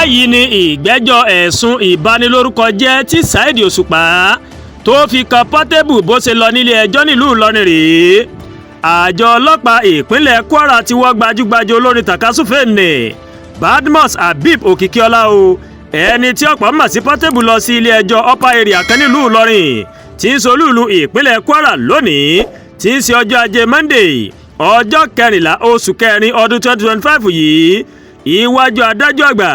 Báyìí ni ìgbẹ́jọ́ ẹ̀sùn ìbanilórúkọjẹ́ tí Saheed Òṣùpá tó fi kan Portable bó ṣe lọ nílé ẹjọ́ nílùú Ìlọrin rèé. Àjọ ọlọ́pàá ìpínlẹ̀ Kwara ti wọ́ gbajúgbajà olórin tàkasúfèé ní Badmus Habib Òkìkíọlá o, ẹni tí ọ̀pọ̀ mọ̀ sí Portable, lọ sí ilé ẹjọ́ Upper Area kan nílùú Ìlọrin tí ń solúùlù ìpínlẹ̀ Kwara lónìí tí ń ṣe ọjọ́ Ajé Monday, ọjọ́ 14 oṣù kẹrin ọdún 2025 yìí. Iwájú adájọ́ àgbà,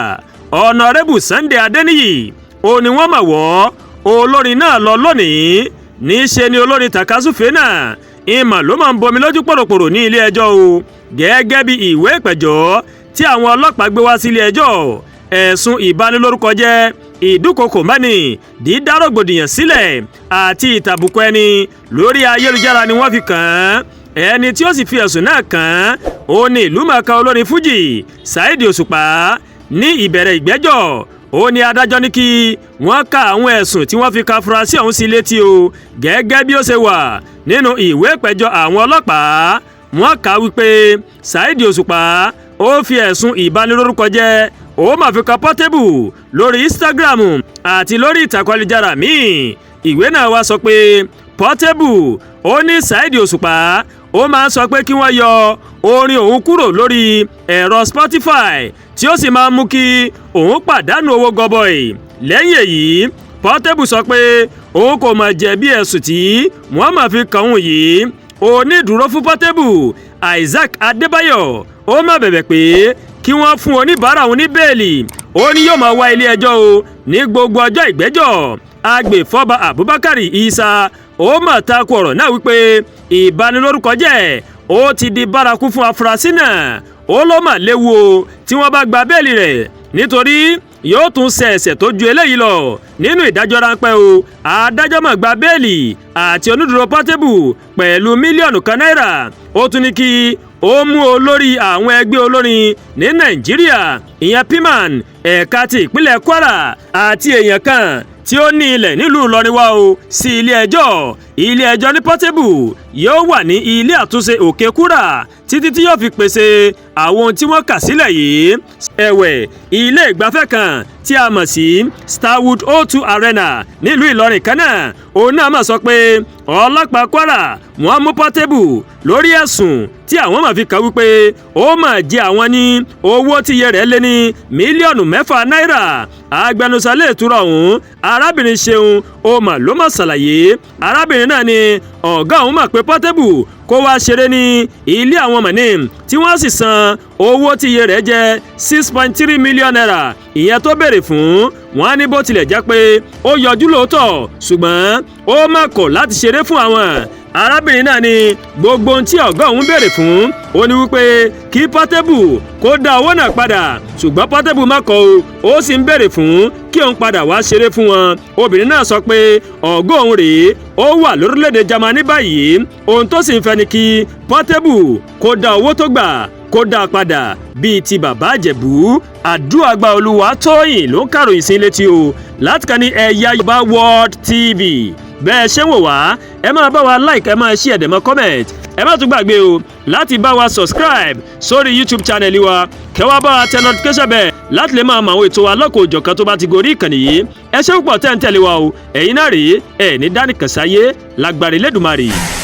Honourable Sunday Adéníyì, ó ní wọ́n mọ̀ wọ́ olórin náà lọ lónìí. Níṣe ni olórin tàkasúfèé náà ìmọ̀ ló máa ń bomi lójú pòròpòrò ní ilé ẹjọ́ o. Gẹ́gẹ́ bí ìwé ìpẹ̀jọ́ tí àwọn ọlọ́pàá gbé wá sí ilé ẹjọ́, ẹ̀sùn ìbanilórúkọjẹ́, ìdúkokò mọ́ni, dídá rògbòdìyàn sílẹ̀ àti ìtàbùkù ẹni lórí ayélujára ni wọ́n fi kàn án. Ẹni tí ó sì fi ẹ̀sùn náà kàn án, ó ní ìlúmọ̀ọ́ká olórin fújì Saheed Òṣùpá. Ní ìbẹ̀rẹ̀ ìgbẹ́jọ́, ó ní adájọ́ ní kí wọ́n ka àwọn ẹ̀sùn tí wọ́n fi ka afurasí ọ̀hún sí létí o. Gẹ́gẹ́ bí ó ṣe wà nínú ìwé ìpẹ̀jọ́ àwọn ọlọ́pàá, wọ́n kà wípé Saheed Òṣùpá ó fi ẹ̀sùn ìbanilórúkọjẹ́, ó mà fi kan Portable lórí Instagram àti lórí ìtàkùn ayélujára míì. Ìwé náà wá sọ pé Portable ó ní Saheed Òṣùpá ó máa ń sọ pé kí wọ́n yọ orin òun kúrò lórí ẹ̀rọ Spotify, tí ó sì máa ń mú kí òun pàdánù owó gọbọi. Lẹ́yìn èyí, Portable sọ pé òun kò mọ̀ jẹ̀bi ẹ̀sùn tí wọ́n máa fi kàn òun yìí. Onídùúró fún Portable, Isaac Adébáyọ̀, ó má bẹ̀bẹ̀ pé kí wọ́n fún oníbàárà òun ní bẹ́ẹ̀lì. Ó ní yóò máa wá ilé ẹjọ́ o ní gbogbo ọjọ́ ìgbẹ́jọ́. Agbèfọ́ba Abubakar Isa ó mà takò ọ̀rọ̀ náà wípé ìbanilórúkọjẹ́ ó ti di bárakú fún afurasí náà. Ó ló mà léwu o tí wọ́n bá gba bẹ́ẹ̀lì rẹ̀, nítorí yóò tún ṣe ẹ̀ṣẹ̀ tó ju eléyìí lọ. Nínú ìdájọ́ ráńpẹ́ o, adájọ́ mà gba bẹ́ẹ̀lì àti onídùúró Portable pẹ̀lú 1 mílíọ̀nù náírà. Ó tún ní kí ó mú olórí àwọn ẹgbẹ́ olórin ní Nàìjíríà, ìyẹn PMAN ẹ̀ka ti ìpínlẹ̀ Kwara, àti èèyàn kan tí ó ní ilẹ̀ nílùú Ìlọrin wá o sí ilé ẹjọ́. Ilé ẹjọ́ ní Portable yóò wà ní ilé àtúnṣe Òkè Kúrà títí tí yóò fi pèsè àwọn ohun tí wọ́n kà sílẹ̀ yìí. Ẹ̀wẹ̀, ilé ìgbafẹ́ kan tí a mọ̀ sí Starwood O2 Arena nílùú Ìlọrin kan náà, òun náà mà sọ pé ọlọ́pàá Kwara wọ́n mú Portable lórí ẹ̀sùn tí àwọn máa fi kàn wípé ó mà jẹ àwọn ní owó tí iye rẹ̀ lé ní 6 mílíọ̀nù náírà. Agbẹnusọ ilé ìtura ọ̀hún, arábìnrin Ṣeun ọmọ ló mọ̀ ṣàlàyé. Arábìnrin náà ni ọ̀gá òun mọ̀ pé Portable kó wá ṣeré ní ilé àwọn mọ̀ní, tí wọ́n sì san owó tí iye rẹ̀ jẹ́ ₦6.3 million, ìyẹn tó béèrè fún wọn. Ní bó tilẹ̀ jẹ́ pé ó yọjú lóòótọ́, ṣùgbọ́n ó má kọ̀ láti ṣeré fún àwọn. Arábìnrin náà ni gbogbo ohun tí ọ̀gá òun béèrè fún ó ní wípé kí Portable kó dá owó náà padà, ṣùgbọ́n Portable má kọ̀ o, ó sì ń béèrè fún kí òun padà wá ṣeré fún wọn. Obìnrin náà sọ pé ọ̀gá òun rèé, ó wà lórílẹ̀‐èdè Jámánì báyìí. Ohun tó sì ń fẹ́ ni kí Portable kó dá owó tó gbà, kó dá a padà bíi ti Bàbá Ìjẹ̀bú. Àdúràgbà Olúwatóyìn ló ń kàròyìn sí létí o láti kàn ní Ẹ̀yà Yorùbá World TV. Bẹ́ẹ̀ ṣé wò wá, ẹ máa bá wa like, ẹ máa share, ẹ dẹ̀ máa comment. Ẹ má tún gbàgbé o láti bá wa subscribe sórí YouTube channel wa, kẹ́ wá bá wa tẹ notification bell láti lè máa mọ àwọn ètò wa lọ́kọ̀ òjọ̀kan tó bá ti gorí ìkànnì yìí. Ẹ ṣé púpọ̀ tẹ́ ń tẹ̀lé wa o. Ẹ̀yin náà rèé, ẹ̀ ní dánìkànsáyé lágbára Elédùmarè.